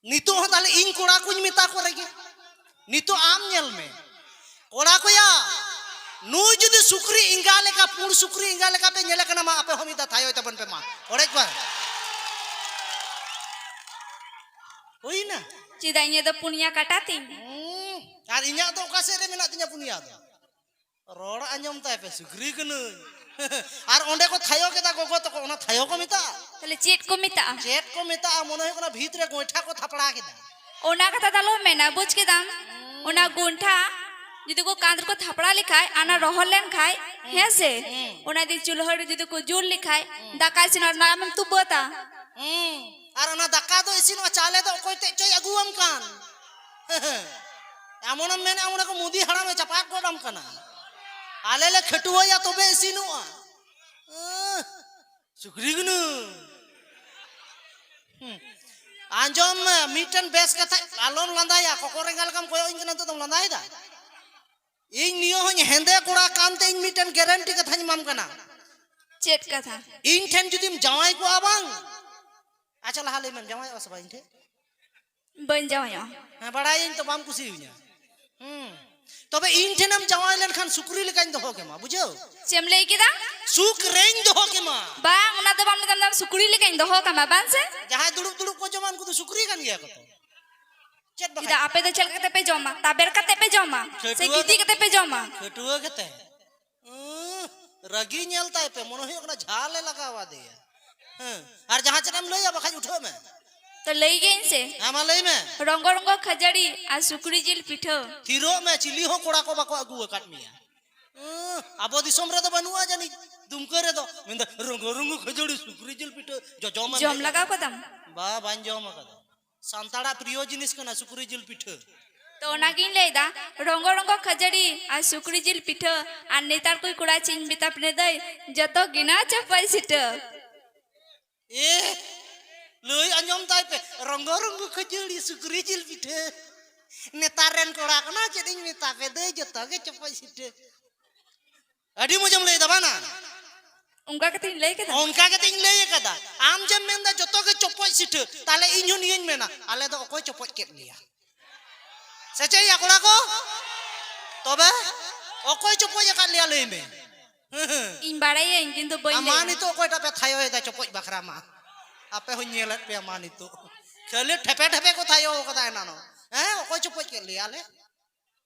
ᱱᱤᱛᱚᱜ ᱦᱚᱸ ᱛᱟᱦᱞᱮ ᱤᱧ ᱠᱚᱲᱟ ᱠᱚᱧ ᱢᱮᱛᱟ ᱠᱚ ᱨᱮᱜᱮ᱾ ᱱᱤᱛᱚᱜ ᱟᱢ ᱧᱮᱞ ᱢᱮ, ᱠᱚᱲᱟ ᱠᱚᱭᱟ, ᱱᱩᱭ ᱡᱩᱫᱤ ᱥᱩᱠᱨᱤ ᱮᱸᱜᱟ ᱞᱮᱠᱟ, ᱯᱩᱸᱰ ᱥᱩᱠᱨᱤ ᱮᱸᱜᱟ ᱞᱮᱠᱟ ᱯᱮ ᱧᱮᱞᱮ ᱠᱟᱱᱟ, ᱢᱟ ᱟᱯᱮ ᱦᱚᱸ ᱢᱤᱫ ᱫᱷᱟᱣ ᱛᱷᱟᱭᱚᱭ ᱛᱟᱵᱚᱱ ᱯᱮ ᱢᱟ᱾ ᱚᱲᱮᱡ ᱠᱚᱣᱟ᱾ ᱦᱩᱭᱱᱟ? ᱪᱮᱫᱟᱜ, ᱤᱧᱟᱹᱜ ᱫᱚ ᱯᱩᱱᱭᱟ ᱠᱟᱴᱟ ᱛᱤᱧ᱾ ᱦᱩᱸ, ᱟᱨ ᱤᱧᱟᱹᱜ ᱫᱚ ᱚᱠᱟ ᱥᱮᱫ ᱨᱮ ᱢᱮᱱᱟᱜ ᱛᱤᱧᱟ ᱯᱩᱱᱭᱟ ᱫᱚ? ᱨᱚᱲ ᱟᱸᱡᱚᱢ ᱛᱟᱭ ᱯᱮ, ᱥᱩᱠᱨᱤ ᱠᱟᱹᱱᱟᱹᱧ᱾ ᱟᱨ ᱚᱸᱰᱮ ᱠᱚ ᱛᱷᱟᱭᱚ ᱠᱮᱫᱟ ᱜᱚᱜᱚ ᱛᱟᱠᱚ, ᱚᱱᱟ ᱛᱷᱟᱭᱚ ᱠᱚ ᱢᱮᱛᱟᱜᱼᱟ? ᱛᱟᱦᱞᱮ ᱪᱮᱫ ᱠᱚ ᱢᱮᱛᱟᱜᱼᱟ? ᱪᱮᱫ ᱠᱚ ᱢᱮᱛᱟᱜᱼᱟ? ᱢᱚᱱᱮ ᱦᱩᱭᱩᱜ ᱠᱟᱱᱟ ᱵᱷᱤᱛ ᱨᱮ ᱜᱚᱸᱭᱴᱷᱟ ᱠᱚ ᱛᱷᱟᱯᱲᱟ ᱠᱮᱫᱟ᱾ ᱚᱱᱟ ᱠᱟᱛᱷᱟ ᱫᱚ ᱟᱞᱚᱢ ᱢᱮᱱᱟ, ᱵᱩᱡᱽ ᱠᱮᱫᱟᱢ? ᱚᱱᱟ ᱜᱚᱸᱭᱴᱷᱟ ᱡᱩᱫᱤ ᱠᱚ ᱠᱟᱸᱛ ᱨᱮᱠᱚ ᱛᱷᱟᱯᱲᱟ ᱞᱮᱠᱷᱟᱡ, ᱚᱱᱟ ᱨᱚᱦᱚᱲ ᱞᱮᱱ ᱠᱷᱟᱡ, ᱦᱮᱸ ᱥᱮ? ᱦᱩᱸ᱾ ᱚᱱᱟ ᱡᱩᱫᱤ ᱪᱩᱞᱦᱟᱹ ᱨᱮ ᱡᱩᱫᱤ ᱠᱚ ᱡᱩᱞ ᱞᱮᱠᱷᱟᱡ, ᱦᱩᱸ᱾ ᱫᱟᱠᱟ ᱤᱥᱤᱱᱚᱜ ᱨᱮᱱᱟᱜ ᱟᱢᱮᱢ ᱛᱩᱵᱟᱹᱛᱟ᱾ ᱦᱩᱸ᱾ ᱟᱨ ᱚᱱᱟ ᱫᱟᱠᱟ ᱫᱚ ᱤᱥᱤᱱᱚᱜᱼᱟ, ᱪᱟᱣᱞᱮ ᱫᱚ ᱚᱠᱚᱭ ᱴᱷᱮᱡ ᱪᱚᱭ ᱟᱹᱜᱩᱣᱟᱢ ᱠᱟᱱ᱾ ᱮᱢᱚᱱᱮᱢ ᱢᱮᱱᱟ, ᱚᱱᱟ ᱠᱚ ᱢᱩᱫᱤ ᱦᱟᱲᱟᱢᱮ ᱪᱟᱯᱟᱫ ᱜᱚᱫ ᱟᱢ ᱠᱟᱱᱟ᱾ ᱟᱞᱮ ᱞᱮ ᱠᱷᱟᱹᱴᱩᱣᱟᱹᱭᱟ ᱛᱚᱵᱮ ᱤᱥᱤᱱᱚᱜᱼᱟ᱾ ᱮᱸ, ᱥᱩᱠᱨᱤ ᱜᱩᱱᱩ᱾ ᱦᱩᱸ᱾ ᱟᱸᱡᱚᱢ ᱢᱮ, ᱢᱤᱫᱴᱮᱱ ᱵᱮᱥ ᱠᱟᱛᱷᱟ, ᱟᱞᱚᱢ ᱞᱟᱸᱫᱟᱭᱟ᱾ ᱠᱚᱠᱚᱨ ᱮᱸᱜᱟ ᱞᱮᱠᱟᱢ ᱠᱚᱭᱚᱜ ᱤᱧ ᱠᱟᱱᱟ, ᱱᱤᱛᱚᱜ ᱫᱚᱢ ᱞᱟᱸᱫᱟᱭᱮᱫᱟ? ᱤᱧ ᱱᱤᱭᱟᱹ ᱦᱚᱸᱧ ᱦᱮᱸᱫᱮ ᱠᱚᱲᱟ ᱠᱟᱱᱛᱮ ᱤᱧ ᱢᱤᱫᱴᱮᱱ guarantee ᱠᱟᱛᱷᱟᱧ ᱮᱢᱟᱢ ᱠᱟᱱᱟ᱾ ᱪᱮᱫ ᱠᱟᱛᱷᱟ? ᱤᱧ ᱴᱷᱮᱱ ᱡᱩᱫᱤᱢ ᱡᱟᱶᱟᱭ ᱠᱚᱜᱼᱟ ᱵᱟᱝ, ᱟᱪᱪᱷᱟ, ᱞᱟᱦᱟ ᱞᱟᱹᱭ ᱢᱮ, ᱡᱟᱶᱟᱭᱚᱜᱼᱟ ᱥᱮ ᱵᱟᱝ ᱤᱧ ᱴᱷᱮᱱ? ᱵᱟᱹᱧ ᱡᱟᱶᱟᱭᱚᱜᱼᱟ᱾ ᱦᱮᱸ, ᱵᱟᱲᱟᱭᱟᱹᱧ ᱛᱚ ᱵᱟᱢ ᱠᱩᱥᱤᱭᱟᱹᱧᱟ᱾ ᱦᱩᱸ᱾ ᱛᱚᱵᱮ ᱤᱧ ᱴᱷᱮᱱᱮᱢ ᱡᱟᱶᱟᱭ ᱞᱮᱱᱠᱷᱟᱱ ᱥᱩᱠᱨᱤ ᱞᱮᱠᱟᱧ ᱫᱚᱦᱚ ᱠᱮᱢᱟ, ᱵᱩᱡᱷᱟᱹᱣ? ᱪᱮᱫ ᱮᱢ ᱞᱟᱹᱭ ᱠᱮᱫᱟ? ᱥᱩᱠᱨᱤᱧ ᱫᱚᱦᱚ ᱠᱮᱢᱟ᱾ ᱵᱟᱝ, ᱚᱱᱟ ᱫᱚ ᱵᱟᱢ ᱞᱟᱹᱭ ᱫᱟ, ᱥᱩᱠᱨᱤ ᱞᱮᱠᱟᱧ ᱫᱚᱦᱚ ᱠᱟᱢᱟ, ᱵᱟᱝ ᱥᱮ? ᱡᱟᱦᱟᱸᱭ ᱫᱩᱲᱩᱵ ᱫᱩᱲᱩᱵ ᱠᱚ ᱡᱚᱢᱟ, ᱩᱱᱠᱩ ᱫᱚ ᱥᱩᱠᱨᱤ ᱠᱟᱱ ᱜᱮᱭᱟ ᱠᱚ ᱛᱚ᱾ ᱪᱮᱫ ᱵᱟᱠᱷᱟᱡ? ᱪᱮᱫᱟᱜ ᱟᱯᱮ ᱫᱚ ᱪᱮᱫ ᱠᱟᱛᱮ ᱯᱮ ᱡᱚᱢᱟ? ᱛᱟᱵᱮᱨ ᱠᱟᱛᱮ ᱯᱮ ᱡᱚᱢᱟ ᱥᱮ ᱠᱷᱟᱹᱴᱩᱣᱟᱹ ᱜᱤᱛᱤᱡ ᱠᱟᱛᱮ ᱯᱮ ᱡᱚᱢᱟ? ᱠᱷᱟᱹᱴᱩᱣᱟᱹ ᱠᱟᱛᱮ᱾ ᱩᱸ, ᱨᱟᱹᱜᱤ ᱧᱮᱞ ᱛᱟᱭ ᱯᱮ, ᱢᱚᱱᱮ ᱦᱩᱭᱩᱜ ᱠᱟᱱᱟ ᱡᱷᱟᱞ ᱮ ᱞᱟᱜᱟᱣ ᱟᱫᱮᱭᱟ᱾ ᱦᱮᱸ, ᱟᱨ ᱡᱟᱦᱟᱸ ᱪᱮᱫ ᱮᱢ ᱞᱟᱹᱭᱟ ᱵᱟᱠᱷᱟᱡ ᱩᱴᱷᱟᱹᱜ ᱢᱮ᱾ ᱛᱚ ᱞᱟᱹᱭ ᱜᱤᱭᱟᱹᱧ ᱥᱮ᱾ ᱦᱮᱸ, ᱢᱟ ᱞᱟᱹᱭ ᱢᱮ᱾ ᱨᱚᱝᱜᱚ ᱨᱚᱝᱜᱚ ᱠᱷᱟᱹᱡᱟᱹᱲᱤ ᱟᱨ ᱥᱩᱠᱨᱤ ᱡᱤᱞ ᱯᱤᱴᱷᱟᱹ᱾ ᱛᱷᱤᱨᱚᱜ ᱢᱮ, ᱪᱤᱞᱤ ᱦᱚᱸ ᱠᱚᱲᱟ ᱠᱚ ᱵᱟᱠᱚ ᱟᱹᱜᱩ ᱟᱠᱟᱫ ᱢᱮᱭᱟ᱾ ᱩᱸ, ᱟᱵᱚ ᱫᱤᱥᱚᱢ ᱨᱮᱫᱚ ᱵᱟᱹᱱᱩᱜᱼᱟ ᱡᱟᱹᱱᱤᱡ, ᱫᱩᱢᱠᱟᱹ ᱨᱮᱫᱚ᱾ ᱢᱮᱱᱫᱟ, "ᱨᱚᱝᱜᱚ ᱨᱚᱝᱜᱚ ᱠᱷᱟᱹᱡᱟᱹᱲᱤ ᱥᱩᱠᱨᱤ ᱡᱤᱞ ᱯᱤᱴᱷᱟᱹ ᱡᱚᱡᱚᱢ ᱮᱢ ᱡᱚᱢ ᱦᱮᱡ ᱞᱟᱜᱟᱣ ᱟᱠᱟᱱᱟ?" ᱠᱟᱫᱟᱢ? ᱵᱟ, ᱵᱟᱹᱧ ᱡᱚᱢ ᱟᱠᱟᱫᱟ᱾ ᱥᱟᱱᱛᱟᱲᱟᱜ ᱯᱨᱤᱭᱚ ᱡᱤᱱᱤᱥ ᱠᱟᱱᱟ ᱥᱩᱠᱨᱤ ᱡᱤᱞ ᱯᱤᱴᱷᱟᱹ᱾ ᱛᱚ ᱚᱱᱟᱜᱤᱧ ᱞᱟᱹᱭᱫᱟ, ᱨᱚᱝᱜᱚ ᱨᱚᱝᱜᱚ ᱠᱷᱟᱹᱡᱟᱹᱲᱤ ᱟᱨ ᱥᱩᱠᱨᱤ ᱡᱤᱞ ᱯᱤᱴᱷᱟᱹ ᱟᱨ ᱱᱮᱛᱟᱨ ᱠᱚ ᱠᱚᱲᱟ ᱪᱮᱫ ᱤᱧ ᱢᱮᱛᱟ ᱯᱮ ᱫᱟᱹᱭ, ᱡᱚᱛᱚ ᱜᱮ ᱱᱟ ᱪᱟᱯᱟᱭ ᱥᱤᱴᱷᱟᱹ᱾ ᱮ, ᱞᱟᱹᱭ ᱟᱸᱡᱚᱢ ᱛᱟᱭ ᱯᱮ, ᱨᱚᱝᱜᱚ ᱨᱚᱝᱜᱚ ᱠᱷᱟᱹᱡᱟᱹᱲᱤ ᱥᱩᱠᱨᱤ ᱡᱤᱞ ᱯᱤᱴᱷᱟᱹ᱾ ᱱᱮᱛᱟᱨ ᱨᱮᱱ ᱠᱚᱲᱟ ᱠᱟᱱᱟ ᱪᱮᱫ ᱤᱧ ᱢᱮᱛᱟ ᱯᱮ ᱫᱟᱹᱭ, ᱡᱚᱛᱚ ᱜᱮ ᱪᱚᱯᱚᱡ ᱥᱤᱴᱷᱟᱹ᱾ ᱟᱹᱰᱤ ᱢᱚᱡᱮᱢ ᱞᱟᱹᱭᱫᱟ ᱵᱟᱝᱟ? ᱚᱱᱠᱟ ᱠᱟᱛᱮᱧ ᱞᱟᱹᱭ ᱠᱮᱫᱟ᱾ ᱚᱱᱠᱟ ᱠᱟᱛᱮᱧ ᱞᱟᱹᱭ ᱠᱟᱫᱟ᱾ ᱟᱢ ᱡᱮᱢ ᱢᱮᱱᱫᱟ ᱡᱚᱛᱚ ᱜᱮ ᱪᱚᱯᱚᱡ ᱥᱤᱴᱷᱟᱹ, ᱛᱟᱦᱞᱮ ᱤᱧ ᱦᱚᱸ ᱱᱤᱭᱟᱹᱧ ᱢᱮᱱᱟ, ᱟᱞᱮ ᱫᱚ ᱚᱠᱚᱭ ᱪᱚᱯᱚᱡ ᱠᱮᱫ ᱞᱮᱭᱟ? ᱥᱮ ᱪᱮᱫ ᱭᱟ ᱠᱚᱲᱟ ᱠᱚ? ᱛᱚᱵᱮ ᱚᱠᱚᱭ ᱪᱚᱯᱚᱡ ᱟᱠᱟᱫ ᱞᱮᱭᱟ ᱞᱟᱹᱭ ᱢᱮ? ᱤᱧ ᱵᱟᱲᱟᱭᱟᱹᱧ, ᱠᱤᱱᱛᱩ ᱵᱟᱹᱧ ᱟᱢ ᱢᱟ ᱞᱟᱹᱭᱟ᱾ ᱱᱤᱛᱚᱜ ᱚᱠᱚᱭᱴᱟᱜ ᱯᱮ ᱛᱷᱟᱭᱚᱭᱮᱫᱟ ᱪᱚᱯᱚᱡ ᱵᱟᱠᱷᱨᱟ ᱢᱟ? ᱟᱯᱮ ᱦᱚᱸᱧ ᱧᱮᱞᱮᱫ ᱯᱮᱭᱟ ᱢᱟ ᱱᱤᱛᱚᱜ᱾ ᱠᱷᱟᱹᱞᱤ ᱴᱷᱮᱯᱮ ᱴᱷᱮᱯᱮ ᱠᱚ ᱛᱷᱟᱭᱚ ᱠᱟᱫᱟ ᱮᱱᱟᱱᱚᱜ᱾ ᱦᱮᱸ, ᱚᱠᱚᱭ ᱪᱚᱯᱚᱡ ᱠᱮᱫ ᱞᱮᱭᱟ ᱟᱞᱮ?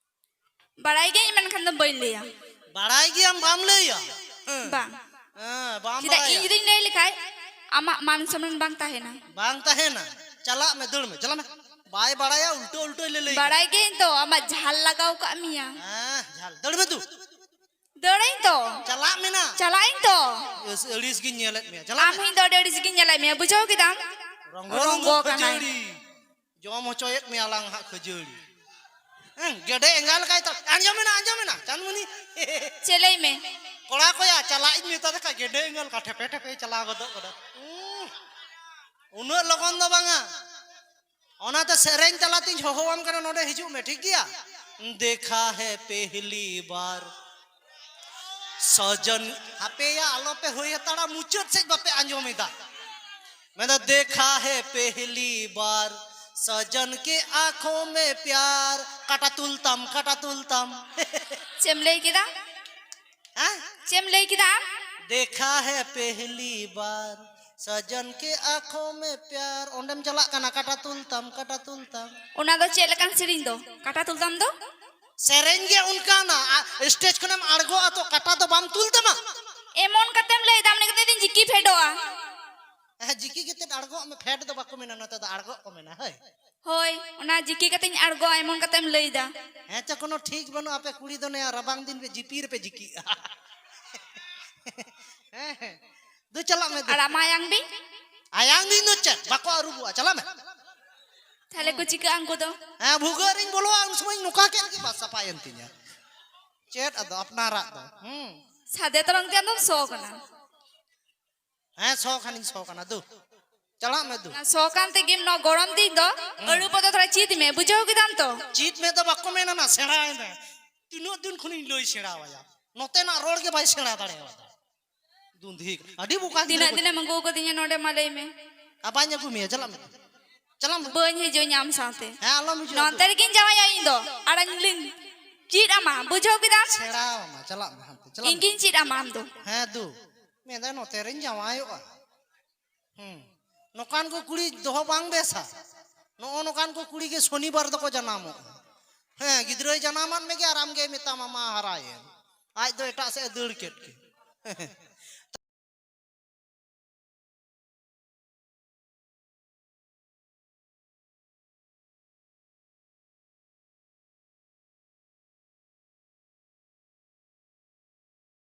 ᱵᱟᱲᱟᱭ ᱜᱤᱭᱟᱹᱧ, ᱢᱮᱱᱠᱷᱟᱱ ᱫᱚ ᱵᱟᱹᱧ ᱞᱟᱹᱭᱟ᱾ ᱵᱟᱲᱟᱭ ᱜᱮᱭᱟᱢ, ᱵᱟᱢ ᱞᱟᱹᱭᱟ? ᱦᱮᱸ᱾ ᱵᱟᱝ᱾ ᱦᱮᱸ, ᱵᱟᱢ ᱪᱮᱫᱟᱜ ᱵᱟᱲᱟᱭᱟ᱾ ᱤᱧ ᱡᱩᱫᱤᱧ ᱞᱟᱹᱭ ᱞᱮᱠᱷᱟᱡ ᱟᱢᱟᱜ ᱢᱟᱱ ᱥᱚᱱᱢᱟᱱ ᱵᱟᱝ ᱛᱟᱦᱮᱱᱟ᱾ ᱵᱟᱝ ᱛᱟᱦᱮᱱᱟ᱾ ᱪᱟᱞᱟᱜ ᱢᱮ, ᱫᱟᱹᱲ ᱢᱮ, ᱪᱟᱞᱟᱜ ᱢᱮ᱾ ᱵᱟᱭ ᱵᱟᱲᱟᱭᱟ, ᱩᱞᱴᱟᱹ ᱩᱞᱴᱟᱹ ᱞᱟᱹᱞᱟᱹᱭ ᱠᱟᱱᱟ᱾ ᱵᱟᱲᱟᱭ ᱜᱤᱭᱟᱹᱧ ᱛᱚ, ᱟᱢᱟᱜ ᱡᱷᱟᱞ ᱞᱟᱜᱟᱣ ᱠᱟᱜ ᱢᱮᱭᱟ᱾ ᱦᱮᱸ, ᱡᱷᱟᱞ᱾ ᱫᱟᱹᱲ ᱢᱮ ᱛᱩ᱾ ᱫᱟᱹᱲᱟᱹᱧ ᱛᱚ᱾ ᱪᱟᱞᱟᱜ ᱢᱮ ᱱᱟ᱾ ᱪᱟᱞᱟᱜ ᱟᱹᱧ ᱛᱚ᱾ ᱟᱹᱥ-, ᱟᱹᱲᱤᱥ ᱜᱤᱧ ᱧᱮᱞᱮᱫ ᱢᱮᱭᱟ᱾ ᱪᱟᱞᱟᱜ ᱟᱢ ᱢᱮ᱾ ᱦᱚᱸ ᱤᱧ ᱫᱚ ᱟᱹᱰᱤ ᱟᱹᱲᱤᱥ ᱜᱤᱧ ᱧᱮᱞᱮᱫ ᱢᱮᱭᱟ, ᱵᱩᱡᱷᱟᱹᱣ ᱠᱮᱫᱟᱢ? ᱨᱚᱝᱜᱚ ᱨᱚᱝᱜᱚ ᱨᱚᱝᱜᱚ ᱠᱟᱱᱟᱭ᱾ ᱠᱷᱟᱹᱡᱟᱹᱲᱤ᱾ ᱡᱚᱢ ᱦᱚᱪᱚᱭᱮᱫ ᱢᱮᱭᱟ ᱞᱟᱝ ᱦᱟᱸᱜ ᱠᱷᱟᱹᱡᱟᱹᱲᱤ᱾ ᱦᱮᱸ, ᱜᱮᱰᱮ ᱮᱸᱜᱟ ᱞᱮᱠᱟᱭ ᱛᱟᱲ-, ᱟᱸᱡᱚᱢ ᱢᱮᱱᱟ, ᱟᱸᱡᱚᱢ ᱢᱮᱱᱟ, ᱪᱟᱸᱫᱽᱢᱩᱱᱤ᱾ ᱪᱮᱫ ᱞᱟᱹᱭ ᱢᱮ? ᱠᱚᱲᱟ ᱠᱚᱭᱟ, ᱪᱟᱞᱟᱜ ᱤᱧ ᱢᱮᱛᱟ ᱫᱮᱠᱷᱟ, ᱜᱮᱰᱮ ᱮᱸᱜᱟ ᱞᱮᱠᱟ ᱴᱷᱮᱯᱮ ᱴᱷᱮᱯᱮ ᱪᱟᱞᱟᱣ ᱜᱚᱫᱚᱜ ᱠᱟᱱᱟ᱾ ᱩᱸ, ᱩᱱᱟᱹᱜ ᱞᱚᱜᱚᱱ ᱫᱚ ᱵᱟᱝᱟ᱾ ᱚᱱᱟᱛᱮ ᱥᱮᱨᱮᱧ ᱛᱟᱞᱟᱛᱤᱧ ᱦᱚᱦᱚᱣᱟᱢ ᱠᱟᱱᱟ, ᱱᱚᱰᱮ ᱦᱤᱡᱩᱜ ᱢᱮ, ᱴᱷᱤᱠ ᱜᱮᱭᱟ? ᱫᱮᱠᱷᱟ ᱦᱮ ᱯᱮᱦᱞᱤ ᱵᱟᱨ ᱥᱚᱡᱚᱱ, ᱦᱟᱯᱮᱭᱟ, ᱟᱞᱚᱯᱮ ᱦᱩᱭ ᱦᱟᱛᱟᱲᱟ, ᱢᱩᱪᱟᱹᱫ ᱥᱮᱫ ᱵᱟᱯᱮ ᱟᱸᱡᱚᱢ ᱮᱫᱟ᱾ ᱢᱮᱱᱫᱟ, ᱫᱮᱠᱷᱟ ᱦᱮ ᱯᱮᱦᱞᱤ ᱵᱟᱨ ᱥᱚᱡᱚᱱ ᱠᱮ ᱟᱸᱠᱷᱚ ᱢᱮ ᱯᱭᱟᱨ, ᱠᱟᱴᱟ ᱛᱩᱞ ᱛᱟᱢ, ᱠᱟᱴᱟ ᱛᱩᱞ ᱛᱟᱢ᱾ ᱪᱮᱫ ᱮᱢ ᱞᱟᱹᱭ ᱠᱮᱫᱟ? ᱦᱮᱸ? ᱪᱮᱫ ᱮᱢ ᱞᱟᱹᱭ ᱠᱮᱫᱟ ᱟᱢ? ᱫᱮᱠᱷᱟ ᱦᱮ ᱯᱮᱦᱞᱤ ᱵᱟᱨ ᱥᱟᱡᱟᱱ ᱠᱮ ᱟᱸᱠᱷᱚ ᱢᱮ ᱯᱭᱟᱨ, ᱚᱸᱰᱮᱢ ᱪᱟᱞᱟᱜ ᱠᱟᱱᱟ, ᱠᱟᱴᱟ ᱛᱩᱞ ᱛᱟᱢ, ᱠᱟᱴᱟ ᱛᱩᱞ ᱛᱟᱢ᱾ ᱚᱱᱟ ᱫᱚ ᱪᱮᱫ ᱞᱮᱠᱟᱱ ᱥᱮᱨᱮᱧ ᱫᱚ? ᱠᱟᱴᱟ ᱛᱩᱞ ᱛᱟᱢ ᱫᱚ? ᱥᱮᱨᱮᱧ ᱜᱮ ᱚᱱᱠᱟᱱᱟ᱾ ᱥᱴᱮᱡᱽ ᱠᱷᱚᱱᱮᱢ ᱟᱬᱜᱚᱜᱼᱟ ᱛᱚ ᱠᱟᱴᱟ ᱫᱚ ᱵᱟᱢ ᱛᱩᱞ ᱛᱟᱢᱟ? ᱮᱢᱚᱱ ᱠᱟᱛᱮᱢ ᱞᱟᱹᱭ ᱫᱟ, ᱢᱚᱱᱮ ᱠᱟᱛᱮ ᱫᱤᱱ ᱡᱤᱠᱤ ᱯᱷᱮᱰᱚᱜᱼᱟ᱾ ᱦᱮᱸ, ᱡᱤᱠᱤ ᱠᱟᱛᱮ ᱟᱬᱜᱚᱜ ᱢᱮ, ᱯᱷᱮᱰ ᱫᱚ ᱵᱟᱠᱚ ᱢᱮᱱᱟ, ᱱᱚᱛᱮ ᱫᱚ ᱟᱬᱜᱚᱜ ᱠᱚ ᱢᱮᱱᱟ᱾ ᱦᱳᱭ᱾ ᱦᱳᱭ, ᱚᱱᱟ ᱡᱤᱠᱤ ᱠᱟᱛᱮᱧ ᱟᱬᱜᱚᱜᱼᱟ, ᱮᱢᱚᱱ ᱠᱟᱛᱮᱢ ᱞᱟᱹᱭ ᱫᱟ᱾ ᱦᱮᱸ ᱪᱚ, ᱠᱳᱱᱳ ᱴᱷᱤᱠ ᱵᱟᱹᱱᱩᱜ, ᱟᱯᱮ ᱠᱩᱲᱤ ᱫᱚ ᱱᱤᱭᱟᱹ ᱨᱟᱵᱟᱝ ᱫᱤᱱ ᱯᱮ ᱡᱤᱯᱤ ᱨᱮᱯᱮ ᱡᱤᱠᱤᱜᱼᱟ᱾ ᱦᱮᱸ, ᱦᱮᱸ᱾ ᱫᱩ ᱪᱟᱞᱟᱜ ᱢᱮ, ᱫᱩ᱾ ᱟᱲᱟᱜ ᱢᱟᱭᱟᱝ ᱵᱤᱱ᱾ ᱟᱭᱟᱝ ᱫᱤᱱ ᱫᱚ ᱪᱮᱫ? ᱵᱟᱠᱚ ᱟᱹᱨᱩᱵᱚᱜᱼᱟ, ᱪᱟᱞᱟᱜ ᱢᱮ᱾ ᱛᱟᱦᱞᱮ ᱠᱚ ᱪᱤᱠᱟᱹᱜᱼᱟ ᱩᱱᱠᱩ ᱫᱚ? ᱦᱮᱸ, ᱵᱷᱩᱜᱟᱹᱜ ᱨᱤᱧ ᱵᱚᱞᱚᱜᱼᱟ, ᱩᱱ ᱥᱚᱢᱚᱭ ᱱᱚᱝᱠᱟ ᱠᱮᱫ ᱜᱮ, ᱵᱟᱥ, ᱥᱟᱯᱷᱟᱭᱮᱱ ᱛᱤᱧᱟ᱾ ᱪᱮᱫ ᱟᱫᱚ ᱟᱯᱱᱟᱨᱟᱜ ᱫᱚ? ᱦᱩᱸ᱾ ᱥᱟᱫᱮ ᱛᱚᱨᱚᱝ ᱛᱮ ᱟᱫᱚᱢ ᱥᱚ ᱠᱟᱱᱟ᱾ ᱦᱮᱸ, ᱥᱚ ᱠᱷᱟᱱᱤᱧ ᱥᱚ ᱠᱟᱱᱟ, ᱫᱩ᱾ ᱪᱟᱞᱟᱜ ᱢᱮ, ᱫᱩ᱾ ᱚᱱᱟ ᱥᱚ ᱠᱟᱱ ᱛᱮᱜᱮᱢ ᱱᱚᱣᱟ ᱜᱚᱨᱚᱢ ᱫᱤᱱ ᱫᱚ ᱟᱹᱲᱩ ᱯᱚᱫᱚ ᱛᱷᱚᱲᱟ ᱪᱤᱫ ᱢᱮ, ᱵᱩᱡᱷᱟᱹᱣ ᱠᱮᱫᱟᱢ ᱛᱚ? ᱪᱤᱫ ᱢᱮ ᱫᱚ ᱵᱟᱠᱚ ᱢᱮᱱᱟ ᱱᱟ, ᱥᱮᱬᱟᱭ ᱢᱮ᱾ ᱛᱤᱱᱟᱹᱜ ᱫᱤᱱ ᱠᱷᱚᱱᱤᱧ ᱞᱟᱹᱭ ᱥᱮᱬᱟ ᱟᱭᱟ, ᱱᱚᱛᱮᱱᱟᱜ ᱨᱚᱲ ᱜᱮ ᱵᱟᱭ ᱥᱮᱬᱟ ᱫᱟᱲᱮᱭᱟᱫᱟ᱾ ᱫᱩᱱᱫᱷᱤ, ᱟᱹᱰᱤ ᱵᱚᱠᱟ ᱜᱤᱫᱽᱨᱟᱹ ᱛᱤᱱᱟᱹᱜ ᱠᱚ᱾ ᱫᱤᱱᱮᱢ ᱟᱹᱜᱩ ᱟᱠᱟᱫᱤᱧᱟ ᱱᱚᱰᱮ, ᱢᱟ ᱞᱟᱹᱭ ᱢᱮ᱾ ᱟᱨ ᱵᱟᱹᱧ ᱟᱹᱜᱩ ᱢᱮᱭᱟ, ᱪᱟᱞᱟᱜ ᱢᱮ᱾ ᱪᱟᱞᱟᱜ ᱢᱮ᱾ ᱵᱟᱹᱧ ᱦᱤᱡᱩᱜᱼᱟ ᱟᱢ ᱥᱟᱶᱛᱮ᱾ ᱦᱮᱸ, ᱟᱞᱚᱢ ᱦᱤᱡᱩᱜᱼᱟ, ᱱᱚᱱᱛᱮ ᱫᱩ᱾ ᱨᱮᱜᱤᱧ ᱡᱟᱶᱟᱭᱟ ᱤᱧ ᱫᱚ᱾ ᱟᱨ ᱤᱧ ᱞᱤᱧ ᱪᱮᱫ ᱟᱢᱟ, ᱵᱩᱡᱷᱟᱹᱣ ᱠᱮᱫᱟᱢ? ᱥᱮᱬᱟ ᱟᱢᱟ, ᱪᱟᱞᱟᱜ ᱢᱮ ᱦᱟᱱᱛᱮ, ᱪᱟᱞᱟᱜ ᱤᱧ ᱢᱮ᱾ ᱜᱤᱧ ᱪᱮᱫ ᱟᱢᱟ ᱟᱢ ᱫᱚ᱾ ᱦᱮᱸ, ᱫᱩ᱾ ᱢᱮᱱᱫᱟᱭ, ᱱᱚᱛᱮ ᱨᱤᱧ ᱡᱟᱶᱟᱭᱚᱜᱼᱟ᱾ ᱦᱩᱸ᱾ ᱱᱚᱝᱠᱟᱱ ᱠᱚ ᱠᱩᱲᱤ ᱫᱚᱦᱚ ᱵᱟᱝ ᱵᱮᱥᱟ᱾ ᱱᱚᱜᱼᱚ ᱱᱚᱝᱠᱟᱱ ᱠᱚ ᱠᱩᱲᱤ ᱜᱮ ᱥᱚᱱᱤᱵᱟᱨ ᱫᱚᱠᱚ ᱡᱟᱱᱟᱢᱚᱜᱼᱟ᱾ ᱦᱮᱸ, ᱜᱤᱫᱽᱨᱟᱹᱭ ᱡᱟᱱᱟᱢᱟᱫ ᱢᱮᱜᱮ ᱟᱨ ᱟᱢᱜᱮ ᱢᱮᱛᱟᱢᱟ, "ᱢᱟ ᱦᱟᱨᱟᱭᱮᱱ", ᱟᱡ ᱫᱚ ᱮᱴᱟᱜ ᱥᱮᱫ ᱮ ᱫᱟᱹᱲ ᱠᱮᱫ ᱜᱮ᱾